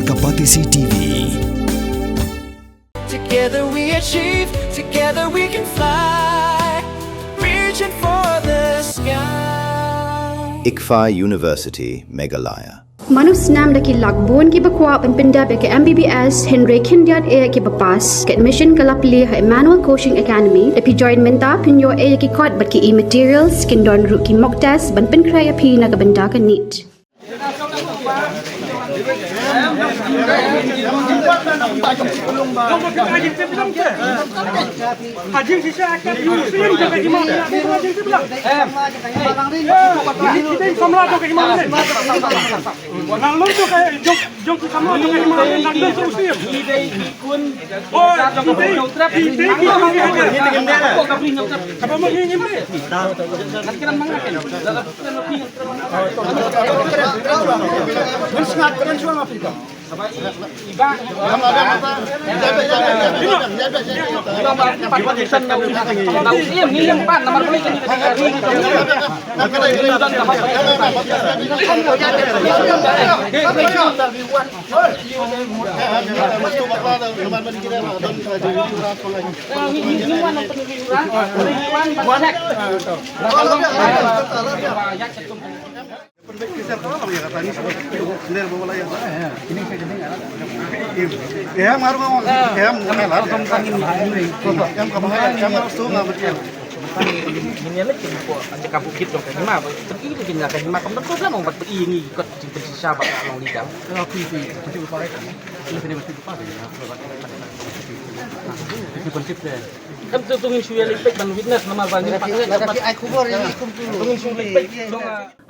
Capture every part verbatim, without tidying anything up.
Ka Batesi T V. Together we achieve, together we can fly, reaching for the sky. ICFAI University, Meghalaya. Mano snam da ki lak bun kiba kwah ban pyndep ïa ka M B B S, hynrei khyndiat eh kiba pass. Ka admission ka la plie ha Emmanuel Coaching Academy. Da phi join mynta phin ïoh eh ïa ki kot bad ki e-materials, kin don ruh ki mock test ban pynkhreh ïa phi na ka bynta ka NEET. Ngin ïa leit kum ko, ka jaka bukit jong ka hima ba, pyn-i ïa ka hima kam da program, ong, bad pyn-i ïa ngi kot jingpynshisha ba ka long legal. Kam tu, tu ngin shu ïa leit peit ban witness namar ba ngin pat. Ai khubor ïa ngi kum tu. Tu ngin shu leit peit.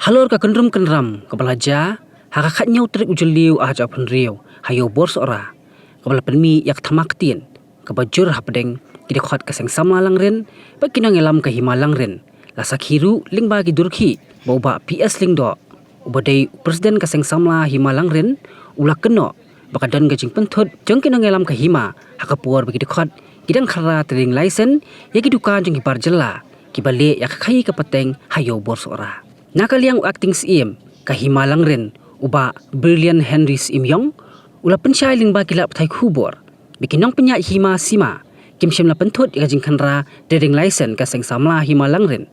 Halor ka kynrum kynram kaba la jia ha ka khathynñiew tarik u Jylliew arhajar arphew hynriew ha Ïew Borsohra, kaba la pynmih ïa ka thma ktien kaba jur hapdeng ki dkhot ka Seng Samla Langrin bad ki nongïalam ka Hima Langrin, la sakhi ruh lyngba ki dur khih ba u Bah P S Lyngdoh, uba dei u President ka Seng Samla Hima Langrin, u la kynnoh ba ka don ka jingpynthut jong ki nongïalam ka hima ha ka por ba ki dkhot ki dang khyrra trading license ïa ki dukan jong ki bar jylla kiba leh ïa ka khaïi ka pateng ha Ïew Borsohra. Na ka liang u Acting Syiem ka Hima Langrin, u Bah Brilliant Henry Syiemiong, u la pynshai lyngba ki lad pathai khubor ba ki nongpynïaid hima sima kim shym la pynthut ïa ka jingkhynra trading license ka Seng Samla Hima Langrin.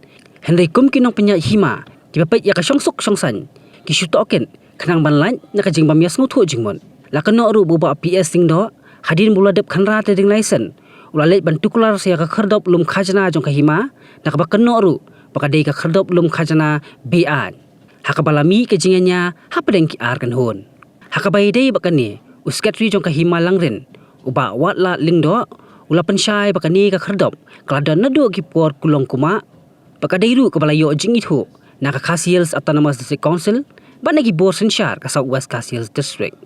Hynrei kum ki nongpynïaid hima kiba peit ïa ka shongsuk shongsaiñ, ki shu tohkit khnang ban lait na ka jingbym ïasngewthuh jingmut. La kynnoh ruh ba u Bah P S Lyngdoh, hadien ba u la dep khynra trading license, u la leit ban tuklar sa ïa ka khyrdop lum khajna jong ka hima, na kaba kynnoh ruh ba ka dei ka khyrdop lum khajna be-aiñ, ha kaba la mih ka jingïañia hapdeng ki ar kynhun. Ha kaba ïadei bad kane, u Secretary jong ka Hima Langrin, u Bah Watla Lyngdoh, u la pynshai ba kane ka khyrdop ka la don naduh ki por kulong kumah, ba ka dei ruh kaba la ïoh jingithuh na ka Khasi Hills Autonomous District Council bad na ki bor synshar ka South West Khasi Hills District.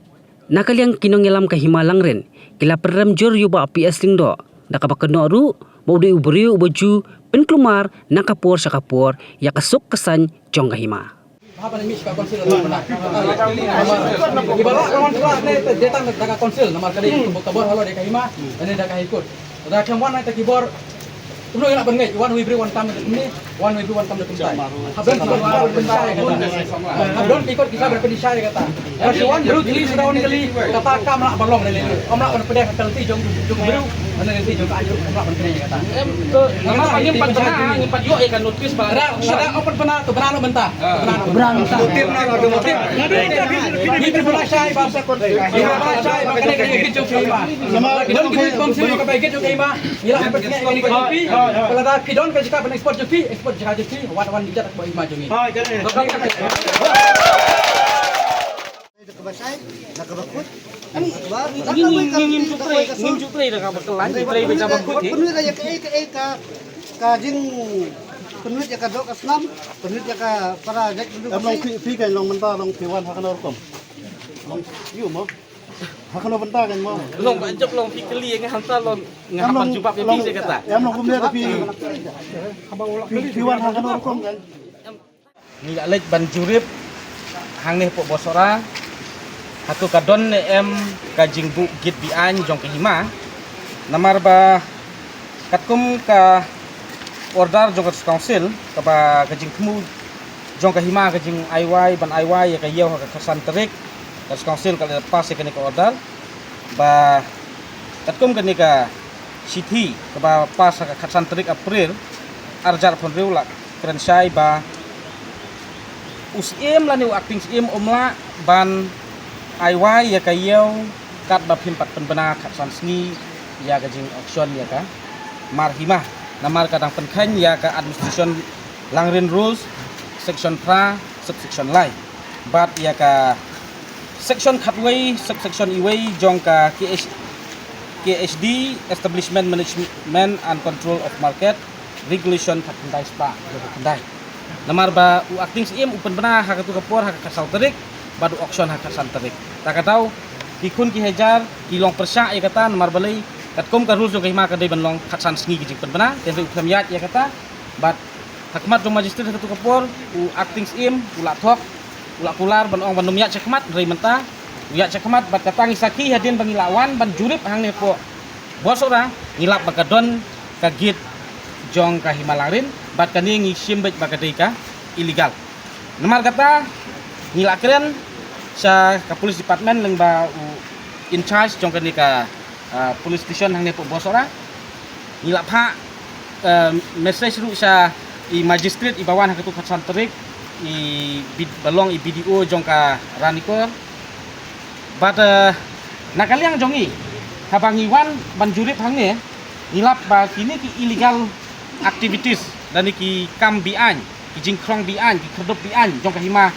Na ka liang ki nongïalam ka Hima Langrin, ki la pynrem jur ïa u Bah P S Lyngdoh, da kaba kynnoh ruh ba u dei u briew uba ju pynkulmar na ka por sha ka por ïa ka suk ka saiñ jong ka hima. Haba ngi mih sha ka council, namar iba lah ka wan sha ka ne te dei tang da ka council, namar ka dei ka bor halor da ka hima lane da ka High Court. Da ka wan na ki bor, kumno ïa lah ban ngeit, wan wei briew wan tam da kumne, wan wei briew wan tam da kumtai. Haba don ki bor ban shai kata, haba don ki kot ki sha ban shai kata. Ka shu wan briew tylli, shu da wan tylli, kata kam lah ban long lei lei. Kam lah ban pynbeit ka lynti jong jong briew, lane lynti jong ka aiñ ruh kam lah ban pynbeit kata. Em, to, namar ba ngim pat bna, ngim pat ïoh ïa ka notice ba. Lada, lada ym pat bna to bna noh mynta. Bna noh mynta. Notice na, notice. Ngi pynbna shai ba, ngi pynbna shai ba kane ka dei ka gate jong ka hima. Ki don ki bom siew ka bai gate jong ka hima. Ngi lah ban pynbna ïa ka copy. Lada ki don ka jaka ban export jong ki, export jaka jong ki. Wan wan jaka ba hima jong ngi. Da kaba shai, da kaba kut. Ngim, ngim, ngim ju trei, ngim ju trei da kaba kylla, ju trei da kaba kut hi. Pynwit ïa kaei kaei ka, ka jingpynwit ïa ka doh ka snam, pynwit ïa ka para jait. Em long phi, phi kan long mynta long phi wan ha kano rukom? Long ïu mo? Ha kano bynta kan mo? Long ba jop long phi kylli nga hangta long nga hap jubab ïa phi se kata. Em long kumne da phi, phi, phi wan ha kano rukom kan? Ngi la leit ban jurip hangne hapoh Bosora, hato ka don ne em ka jingbuh gate be-aiñ jong ka hima. Namar ba katkum ka order jong ka District Council, kaba ka jingthmu jong ka hima ka jingai wai, ban ai wai ïa ka ïew ha ka khatsan tarik, ka Council ka la pass ïa kane ka order ba katkum kane ka shithi kaba pass ha ka khatsan tarik April arjar pon riew la kren shai ba u Syiem lane u acting Syiem um lah ban ai wai ïa ka ïew katba phim pat pynbna khatsan sngi ïa ka jing auction ïa ka mar hima. Namar ka dang pynkheiñ ïa ka Administration Langrin Rules, section phra, subsection lai. Bad ïa ka section khatwei, subsection iwei jong ka K H, K H D, Establishment Management and Control of Market Regulation khatkhyndai spah, khatkhyndai. Namar ba u acting Syiem u pynbna ha katu ka por ha ka khatsaw tarik, bad u auction ha ka khatsan tarik. Ta ka daw, ki khun ki hajar ki long pyrshah ïa kata, namar balei katkum ka rules jong ka hima ka dei ban long khatsan sngi ki jingpynbna, te hynrei u khlem ïaid ïa kata, bad ha khmat jong magistrate ha katu ka por, u acting Syiem u la thok, u la kular ban ong ban ym ïaid shakhmat, hynrei mynta u ïaid shakhmat, bad kata ngi sakhi hadien ba ngi la wan ban jurip hangne hapoh Bor Sohra, ngi lap ba ka don ka gate jong ka hima Langrin, bad kane ngi shim beit ba ka dei ka illegal. Namar kata ngi la kren sha ka police department lyngba u in charge jong kane ka, ah, police station hangne hapoh Bor Sohra. Ngi la phah, ah, message ruh sha i magistrate iba wan ha katu khatsan tarik, i bid-, ba long i B D O jong ka Ranikor. Bad, ah, na ka liang jong ngi, haba ngi wan ban jurip hangne, ngi lap ba kine ki illegal activities lane ki kam be-aiñ, ki jingkhrong be-aiñ, ki khyrdop be-aiñ jong ka hima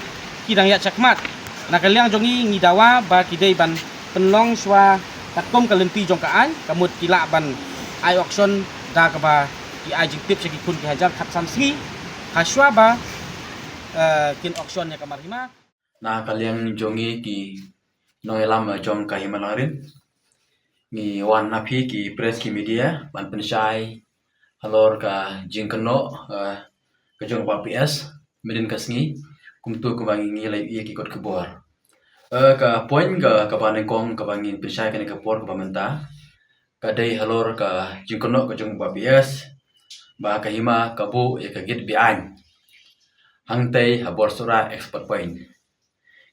ki dang ïaid shakhmat. Na ka liang jong ngi, ngi dawa ba ki dei ban pynlong shuwa katkum ka lynti jong ka aiñ, ka mut ki lah ban ai auction da kaba ki ai jingtip sha ki khun ki hajar khatsan sngi, ha shuwa ba, eh, kin auction ïa ka mar hima. Na ka liang jong ngi ki nongïalam, eh, jong ka hima Langrin, ngi wan na phi ki press ki media ban pynshai halor ka jingkynnoh, eh, ka jong u Bah P S mynhynnin ka sngi, kumto kumba ngi, ngi la ïohi ïa ki kot khubor. Eh, ka point ka, kaba nyngkong kaba ngi pynshai kane ka por kaba mynta ka dei halor ka jingkynnoh ka jong u Bah P S ba ka hima ka buh ïa ka gate be-aiñ hangtei ha Bor Sohra Export Point.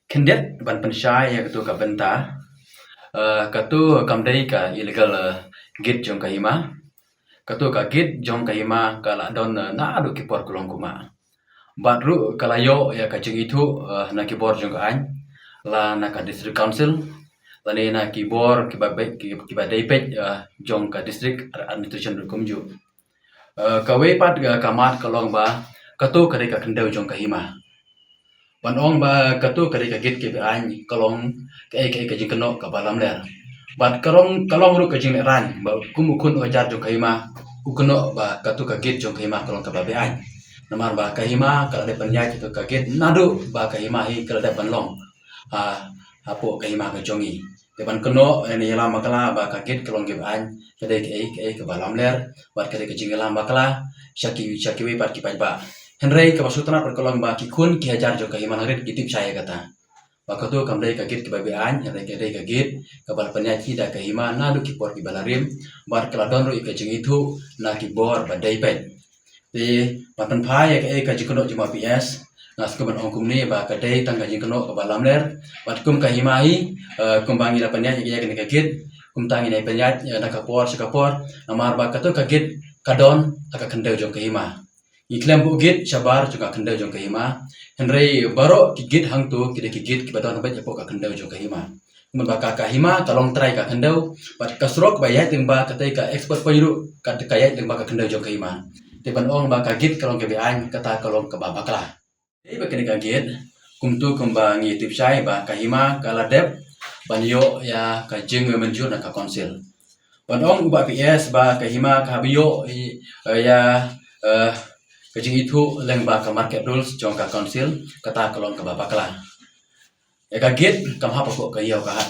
Khyndiat ban pynshai ïa katu ka bynta, eh, katu kam dei ka illegal, eh, gate jong ka hima. Katu ka gate jong ka hima ka la don, eh, naduh ki por kulong kumba. Bad ruh ka la ïoh ïa ka jingithuh, eh, na ki bor jong ka aiñ, la na ka District Council, lane na ki bor kiba beit, ki, kiba dei peit, eh, jong ka district administration ruh kumjuh. Eh, kawei pat ka, ka mat ka long ba katu ka dei ka khyndew jong ka hima. Ban ong ba katu ka dei ka gate ka be-aiñ ka long kaei kaei ka jingkynnoh kaba lamler. Bad ka long, ka long ruh ka jinglehraiñ ba kum u khun u hajar jong ka hima u kynnoh ba katu ka gate jong ka hima ka long kaba be-aiñ. Namar ba ka hima ka la dep ban ïaid katu ka gate naduh ba ka hima hi ka la dep ban long ha, hapoh ka hima ka jong ngi. Te ban kynnoh, eh, ne ïalam bakla ba ka gate ka long kaba be-aiñ ka dei kaei kaei kaba lamler bad ka dei ka jingïalam bakla sha ki, sha kiwei pat ki paidbah. Hynrei kaba sngewtynnat pat ka long ba ki khun ki hajar jong ka hima Langrin ki tip shai ïa kata ba katu kam dei ka gate kaba be-aiñ, hynrei ka dei ka gate kaba la pynïaid hi da ka hima naduh ki por kiba la rim bad ka la don ruh ïa ka jingithuh na ki bor ba dei peit. Te ban pynphai ïa kaei ka jingkynnoh jong u Bah P S, nga sngewbha ban ong kumne ba ka dei tang ka jingkynnoh kaba lamler. Bad kum ka hima hi, eh, kumba ngi la pynïaid ïa kane ka gate, kumta ngin ïa pynïaid, eh, na ka por sha ka por, namar ba katu ka gate ka don ha ka khyndew jong ka hima. Ngi khlem buh gate shabar jong ka khyndew jong ka hima. Hynrei baroh ki gate hangto ki dei ki gate kiba don beit hapoh ka khyndew jong ka hima. Kumba ka, ka hima ka long trai ka khyndew, bad ka surok ba ïaid lyngba katei ka Export Point ruh ka, ka ïaid lyngba ka khyndew jong ka hima. Te ban ong ba ka gate ka long kaba be-aiñ, kata ka long kaba bakla. Dei ba kane ka gate, kumto kumba ngi tip shai ba ka hima ka la dep ban ïoh ïa ka jingmynjur na ka Council. Ban ong u Bah P S ba ka hima ka hap ïoh i, eh, ïa, eh, ka jingithuh lyngba ka market rules jong ka Council, kata ka long kaba bakla. Ïa ka gate kam hap hapoh ka ïew ka hat.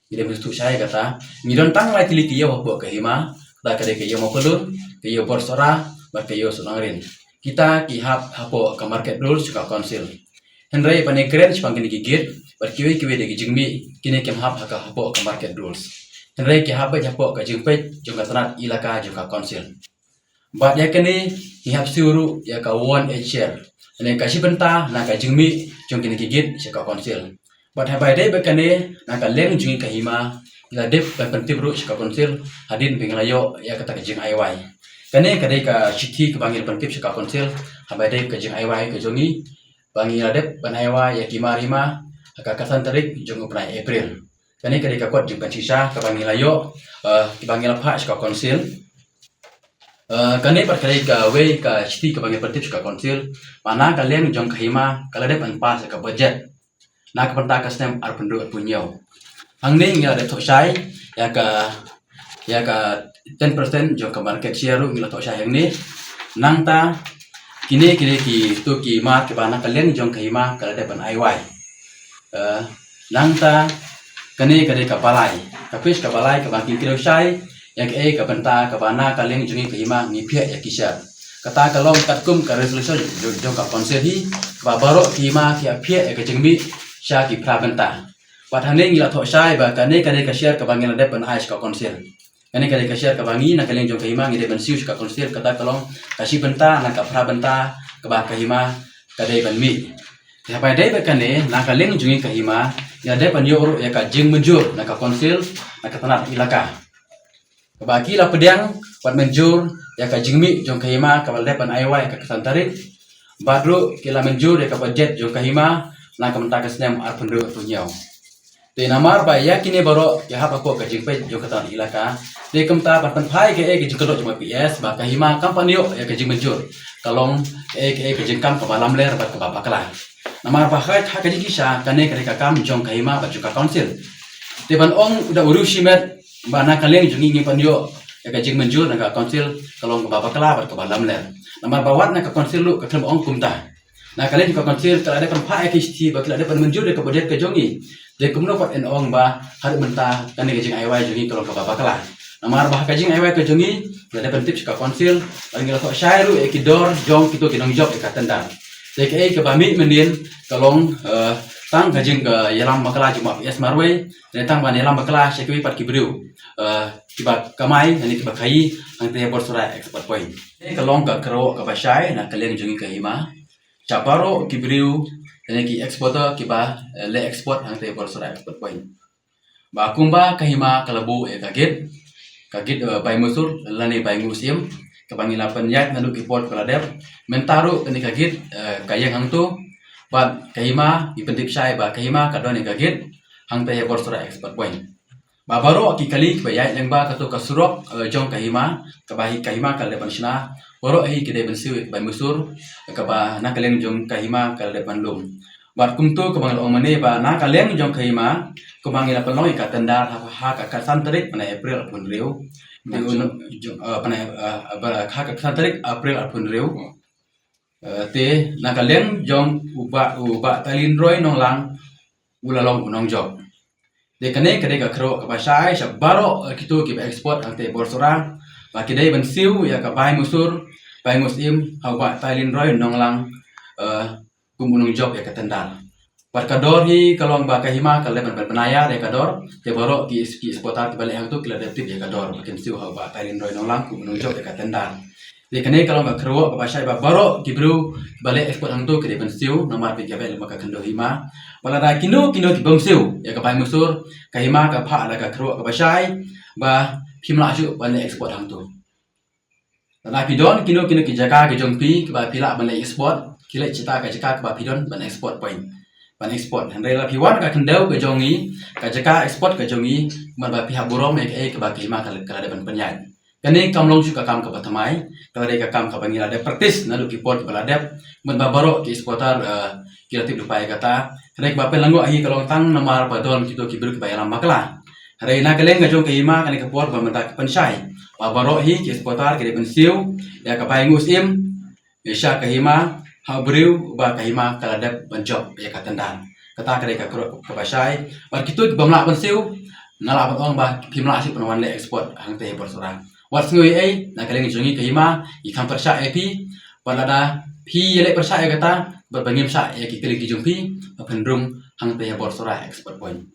Ngi dei ban sngewthuh shai kata. Ngi don tang lai tylli ki ïew hapoh ka hima, kata ka dei ka ïew Mawphanlun, ka ïew Bor Sohra, bad ka ïew Sohtlangrin. Kita ki hap hapoh ka market rules jong ka Council. Hynrei ban ïakren shaphang kine ki gate bad kiwei kiwei de ki jingmih, kine kim hap ha ka, hapoh ka market rules. Hynrei ki hap beit hapoh ka jingpeit jong ka tnat elaka jong ka Council. Bad ïa kane ngi hap siew ruh ïa ka one eighth share, lane ka shi bynta na ka jingmih jong kine ki gate sha ka Council. Bad haba ïadei bad kane, na ka liang jong ngi ka hima, ngi la dep ban pyntip ruh sha ka council hadien ba ngi la ïoh ïa kata ka jingaiwai. Kane ka dei ka shithi kaba ngi la pyntip sha ka council haba ïadei ka jingaiwai ka jong ngi, ba ngi la dep ban aiwai ïa ki mar hima ha ka khatsan tarik jong u bnai April. Kane ka dei ka kot jingpynshisha kaba ngi la ïoh, eh, kaba ngi la phah sha ka council. Eh, kane pat ka dei kawei ka shithi kaba ngi la pyntip sha ka council, ba na ka liang jong ka hima ka la dep ban pass ïa ka budget na ka bynta ka snem arphew hynriew arphew hynñiew. Hangne ngi la dep thoh shai ïa ka, ïa ka ten percent jong ka market share ruh ngi la thoh shai hangne. Nangta kine, kine kito ki mar kiba na ka liang jong ka hima ka la dep ban aiwai. Eh, nangta kane ka dei ka balai, ka page ka balai kaba ngi kiew shai ïa kaei ka bynta kaba na ka liang jong ngi ka hima ngi phiah ïa ki share. Kata ka long katkum ka resolution jong, jong ka council hi, kaba baroh ki hima ki hap phiah ïa ka jingmih sha ki phra bynta. Bad hangne ngi la thoh shai ba kane ka dei ka share kaba ngi la dep ban ai sha ka council. Kane ka dei ka share kaba ngi na ka liang jong ka hima ngi dei ban siew sha ka council, kata ka long ka shi bynta na ka phra bynta kaba ka hima ka dei ban mih. Te haba ïadei bad kane, na ka liang jong ngi ka hima ngi la dep ban ïoh ruh ïa ka jingmynjur na ka council, na ka tnat ilaka, kaba ki la pdiang bad mynjur ïa ka jingmih jong ka hima kaba la dep ban aiwai ha ka khatsan tarik. Bad ruh ki la mynjur ïa ka budget jong ka hima na ka bynta ka snem arphew hynriew arphew hynñiew. Te namar ba ïa kine baroh ki hap hapoh ka jingpeit jong ka tnat ilaka, te kumta ban pynphai kaei ka jingkyrduh jong u P S ba ka hima kam pat ïoh ïa ka jingmynjur, ka long kaei, kaei ka jingkam kaba lamler bad kaba bakla. Namar ba ha ka, ha ka jingshisha kane ka dei ka kam jong ka hima bad jong ka council. Te ban ong da u riewshimet ba na ka liang jong ngi ngim pat ïoh ïa ka jingmynjur na ka council ka long kaba bakla bad kaba lamler. Namar ba wat na ka council ruh ka khlem ong kumta. Na ka liang ka council ka la dep ban phah ïa ki shithi ba ki la dep ban mynjur ïa ka budget ka jong ngi. Te kumno pat yn ong ba haduh mynta kane ka jingaiwai jong ngi ka long kaba bakla. Namar ba ha ka jingaiwai ka jong ngi, ngi la dep ban tip sha ka council, bad ngi la thoh shai ruh ïa ki dor jong kito ki nongjop ïa ka tender. Te kaei kaba mih mynnin ka long, eh, tang ka jing, eh, ïalam bakla jong u P S marwei, ne tang ban ïalam bakla sha kiwei pat ki briew, eh, kiba kamai ne kiba khaïi hangtei ha Borsora Export Point. Te ka long ka kyrwoh kaba shai na ka liang jong ngi ka hima sha baroh ki briew ne ki exporter kiba, eh, leh export hangtei ha Borsora Export Point. Ba kumba ka hima ka la buh ïa ka gate, ka gate, eh, Bai Musur lane Bai Ngusim, kaba ngi la pynïaid naduh ki por ba la dep. Mynta ruh kane ka gate, eh, ka ïeng hangto. Bad ka hima, ngi pyntip shai ba ka hima ka don ïa ka gate hangtei ha Borsora Export Point. Ba baroh ki kali kiba ïaid lyngba kato ka surok, eh, jong ka hima, kaba hi ka hima ka la dep ban shna, baroh hi ki dei ban siew ïa ka Bai Musur kaba na ka liang jong ka hima ka la dep ban lum. Bad kumto kaba nga la ong mynne ba na ka liang jong ka hima, kumba ngi la pynlong ïa ka tender ha, ha ka khatsan tarik bnai April arphew hynriew. Te u, jong, eh, bnai, eh, ba, ha ka khatsan tarik April arphew hynriew. Eh, te na ka liang jong u Bah, u Bah Tailin Roy Nonglang, u la long u nongjop. Te kane ka dei ka kyrwoh kaba shai sha baroh, eh, kito kiba export hangtei Borsora, ba ki dei ban siew ïa ka Bai Musur, Bai Ngusim ha u Bah Tailin Roy Nonglang, eh, kum u nongjop ïa ka tender. Bad ka dor hi ka long ba ka hima ka la dep ban, ban, ban ïar ïa ka dor, te baroh ki, ki exporter kiba leh hangto ki la dep tip ïa ka dor ba kin siew ha u Bah Tailin Roy Nonglang kum u nongjop ïa ka tender. Te kane ka long ka kyrwoh kaba shai ba baroh ki briew kiba leh export hangto ki dei ban siew namar ba ki ïa beh lyngba ka khyndew hima. Bad lada kino kino ki bym siew ïa ka Bai Musur, ka hima ka phah da ka kyrwoh kaba shai ba phim lah shuh ban leh export hangto. Lada phi don kino kino ki jaka ki jong phi kiba phi lah ban leh export, khie leit shata ka jaka kaba phi don ban export point, ban export. Hynrei lada phi wan ka khyndew ka jong ngi, ka jaka export ka jong ngi, kumno ba phi hap burom ïa kaei kaba ka hima ka la, ka la dep ban pynïaid. Kane kam long shuh ka kam kaba thymmai, ka la dei ka kam kaba ngi la dep practice naduh ki por kiba la dep, kumno ba baroh ki exporter, eh, ki la tip lypa ïa kata. Hynrei kaba pynlyngngoh hi ka long tang namar ba don kito ki briew kiba ïalam bakla. Hynrei na ka liang ka jong ka hima kane ka por ba mynta ka pynshai ba baroh hi ki exporter ki dei ban siew ïa ka Bai Ngusim sha ka hima ha u briew ba ka hima ka la dep ban jop ïa ka tender. Kata ka dei ka kyrwoh kaba shai. Bad kito ki bym lah ban siew, nga lah ban ong ba phim lah shuh ban wan leh export hangtei ha Borsora. Wat sngew ei ei, na ka liang jong ngi ka hima ngi kham pyrshah ïa phi. Bad lada phi ïaleh pyrshah ïa kata, bad ba ngim shah ïa ki kali ki jong phi, ba phin rung hangtei ha Borsora Export Point.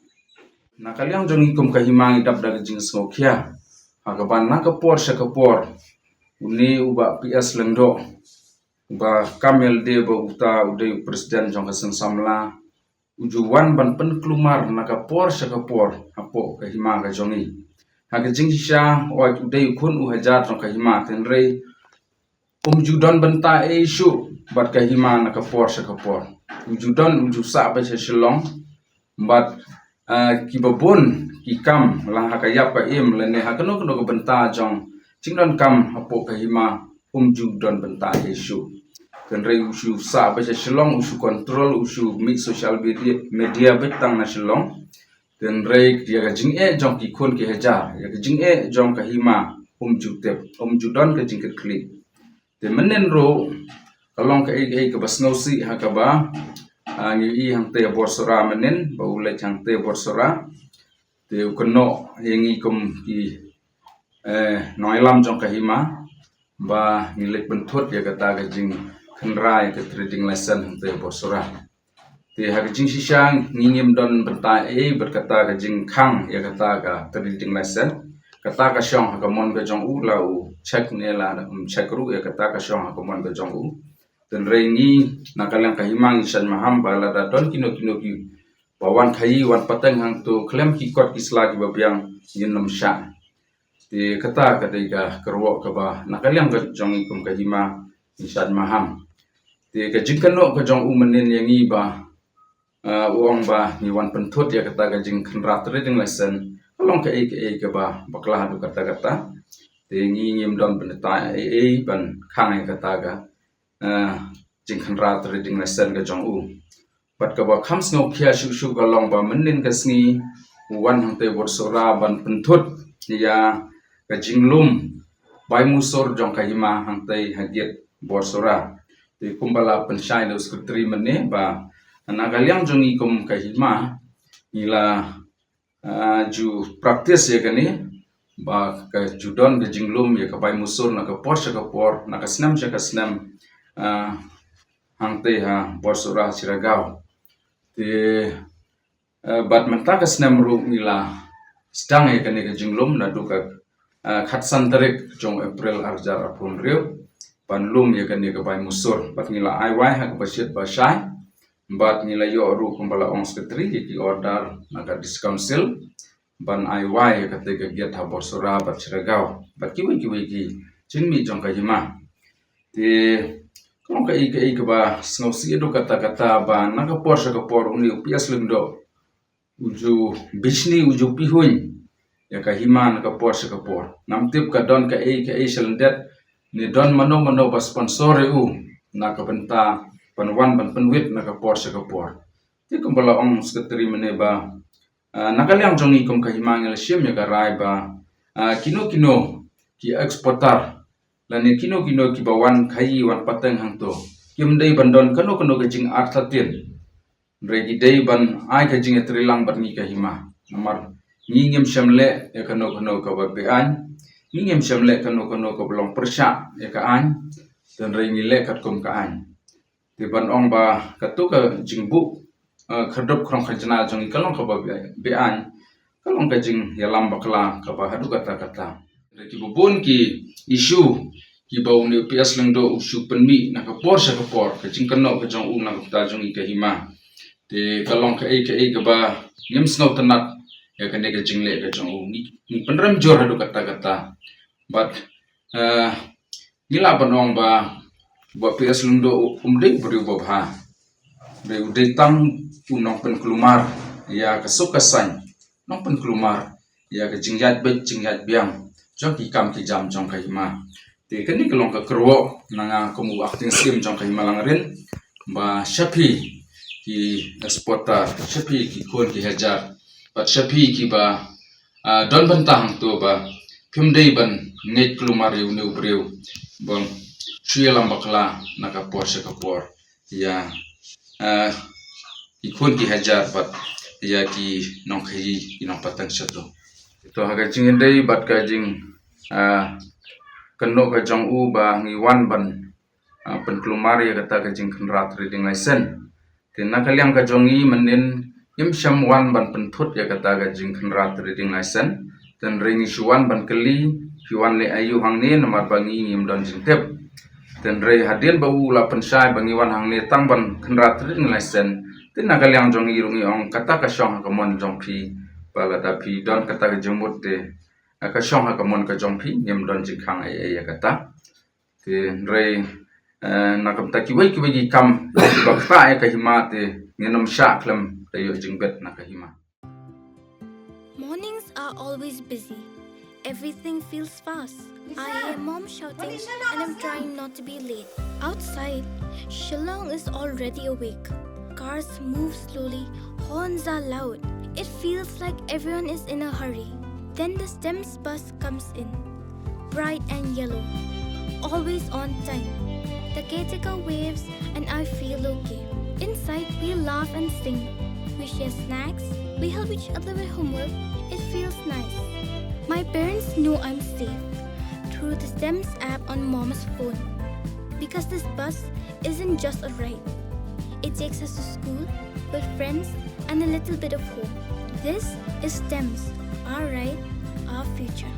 Na ka liang jong ngi kum ka hima ngi dap da ka jingsngewkhia ha kaba na ka por sha ka por une u Bah P S Lyngdoh, uba kam ïalade ba uta u dei u president jong ka seng samla, u ju wan ban pynkulmar na ka por sha ka por hapoh ka hima ka jong i. Ha ka jingshisha, wat u dei u khun u hajar jong ka hima, hynrei um ju don bynta ei shuh bad ka hima na ka por sha ka por. U ju don, u ju sah beit sha Shillong bad, ah, kiba bun ki kam, la ha ka ïap ka im lane ha kano kano ka bynta jong jingdonkam hapoh ka hima, um ju don bynta ei shuh. Hynrei u shu sah beit sha Shillong, u shu control, u shu mih social media, media beit tang na Shillong. Hynrei ïa ka jingeh jong ki khun ki hajar, ïa ka jingeh jong ka hima, um ju tip, um ju don ka jingkitkhlieh. Te mynnin ruh ka long kaei kaei kaba sngewsih ha kaba, ah, ngi i hangtei ha Borsora mynnin, ba u leit hangtei ha Borsora. Te u kynnoh ïa ngi kum ki, eh, nongïalam jong ka hima ba ngi leit pynthut ïa kata ka jingkhynra ïa ka trading license hangtei ha Borsora. Te ha ka jingshisha ngi ngim don bynta ei bad kata ka jingkhang ïa kata ka trading license. Kata ka shong ha ka mon ka jong u, la u check ne la um check ruh, ïa kata ka shong ha ka mon ka jong u. Hynrei ngi na ka liang ka hima ngi shait maham ba lada don kino kino kiba wan khaïi wan pateng hangto khlem ki kot ki sla kiba biang, ngin ym shah. Te kata ka dei ka kyrwoh kaba na ka liang ka jong ngi kum ka hima ngi shait maham. Te ka jingkynnoh ka jong u mynnin ïa ngi ba, ah, u ong ba ngi wan pynthut ïa kata ka jingkhynra trading license ka long kaei kaei kaba bakla haduh katta katta. Te ngi ngim don bynta ei ei ban khang ïa kata ka, ah, jingkhynra trading license ka jong u. Bad kaba kham sngewkhia shuh shuh ka long ba mynnin ka sngi u wan hangtei ha Borsora ban pynthut ïa ka jinglum Baimusur jong ka hima hangtei ha gate Borsora. Te kumba la pynshai da u secretary mynne ba na ka liang jong ngi kum ka hima ngi la, ah, ju practice ïa kane, ba ka ju don ka jinglum ïa ka Baimusur na ka por sha ka por, na ka snem sha ka snem, ah, hangtei ha Borsora Shiragaw. Te, eh, bad mynta ka snem ruh ngi la sdang ïa kane ka jinglum naduh ka, eh, khatsan tarik jong April arhajar arphew hynriew ban lum ïa kane ka Baimusur. Bad ngi la ai wai ha kaba shit ba shai. Bad ngi la ïoh ruh kumba la ong secretary ïa ki order na ka District Council ban ai wai ïa kata ka gate ha Borsora bad Shiragaw bad kiwei kiwei ki jingmih jong ka hima. Te ka long kaei kaei kaba sngewsih haduh katta katta ba na ka por sha ka por une u P S Lyngdoh u ju bishni, u ju pihuiñ ïa ka hima na ka por sha ka por. Ngam tip ka don kaei kaei shalyndet ne don mano mano ba sponsor ïa u na ka bynta ban wan ban pynwit na ka por sha ka por. Te kumba la ong secretary mynne ba, ah, na ka liang jong ngi kum ka hima ngi la shim ïa ka rai ba, ah, kino kino ki exporter lane kino kino kiba wan khaïi wan pateng hangto kim dei ban don kano kano ka jingartatien. Hynrei ki dei ban ai ka jingïatreilang bad ngi ka hima. Namar ngi ngim shym leh ïa kano kano kaba beaiñ, ngi ngim shym leh kano kano kaba long pyrshah ïa ka aiñ. Hynrei ngi leh katkum ka aiñ. Te ban ong ba kato ka jingbuh, eh, kyrdup khrong khajna jong ngi ka long kaba be-, beaiñ, ka long ka jingïalam bakla kaba haduh katta katta. Te kiba bun ki issue kiba une u P S Lyngdoh u shu pynmih na ka por sha ka por, ka jingkynnoh ka jong u na ka bynta jong ngi ka hima. Te ka long kaei kaei kaba ngim sngewtynnat ïa kane ka jingleh ka jong u. Ngi, ngi pynrem jur haduh katta katta. Bad, eh, ngi lah ban ong ba, ba P S Lyngdoh um dei u briew ba bha. Dei u dei tang u nongpynkulmar ïa ka suk ka saiñ, nongpynkulmar ïa ka jingïaid beit jingïaid biang jong ki kam ki jam jong ka hima. Te kane ka long ka kyrwoh na nga kum u acting C M jong ka hima Langrin ba sha phi ki exporter, sha phi ki khun ki hajar, bad sha phi kiba, ah, don bynta hangto ba phim dei ban ngeit kulmar ïa une u briew ba shu ïalam bakla na ka por sha ka por ïa, ah, ki khun ki hajar bad ïa ki nongkhaïi ki nongpateng shato. To ha ka jingïadei bad ka jing, ah, kynnoh ka jong u ba ngi wan ban, ah, pynkulmar ïa kata ka jingkhynra trading license. Te na ka liang ka jong ngi mynnin ngim shym wan ban pynthut ïa kata ka jingkhynra trading license. Hynrei ngi shu wan ban kylli, phi wan leh aïu hangne, namar ba ngi ngim don jingtip. Hynrei hadien ba u la pynshai ba ngi wan hangne tang ban khynra trading license, Te na ka liang jong ngi ruh ngi ong kata ka shong ha ka mon jong phi, ba lada phi don kata ka jingmut te, eh, ka shong ha ka mon ka jong phi, ngim don jingkhang ei ei ïa kata. Te hynrei, eh, na ka bynta kiwei kiwei ki kam kiba ktah ïa ka hima te ngin ym shah khlem da ïoh jingbit na ka hima. Mornings are always busy. Everything feels fast. I hear mom shouting and I'm trying not to be late. Outside, Shillong is already awake. Cars move slowly, horns are loud. It feels like everyone is in a hurry. Then the STEMS bus comes in. Bright and yellow. Always on time. The caretaker waves and I feel okay. Inside, we laugh and sing. We share snacks. We help each other with homework. It feels nice. My parents know I'm safe through the STEMS app on mom's phone. Because this bus isn't just a ride. It takes us to school, with friends, and a little bit of hope. This is STEMS, our ride, our future.